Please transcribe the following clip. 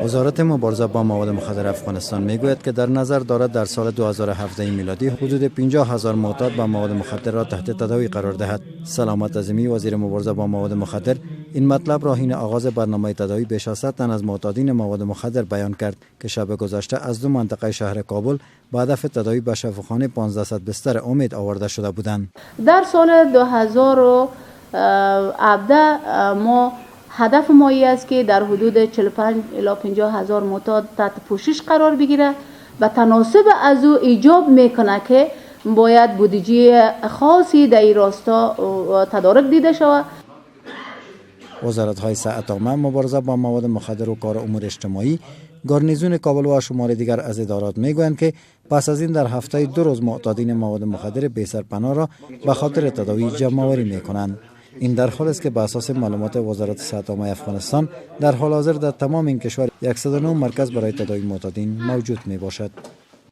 وزارت مبارزه با مواد مخدر افغانستان میگوید که در نظر دارد در سال 2017 میلادی حدود 50 هزار معتاد با مواد مخدر را تحت تداوی قرار دهد. سلامت عظیمی، وزیر مبارزه با مواد مخدر، این مطلب را حین آغاز برنامه تداوی بیش از 100 تن از معتادین مواد مخدر بیان کرد که شب گذشته از دو منطقه شهر کابل به هدف تداوی به شفاخانه 1500 بستر امید آورده شده بودند. در سال 2017 ما هدف ما است که در حدود 45 الی 50 هزار معتاد تحت پوشش قرار بگیره و تناسب از او ایجاب میکنه که باید بودجه خاصی در این راستا تدارک دیده شود. وزارت های صحت عامه، مبارزه با مواد مخدر و کار امور اجتماعی، گارنیزون کابل و شمار دیگر از ادارات میگویند که پس از این در هفته 2 روز معتادین مواد مخدر بی سرپناه را به خاطر تداوی جمع آوری میکنند. این در حال است که به اساس معلومات وزارت صحت عامه افغانستان، در حال حاضر در تمام این کشور 109 مرکز برای تداوی معتادین موجود می باشد.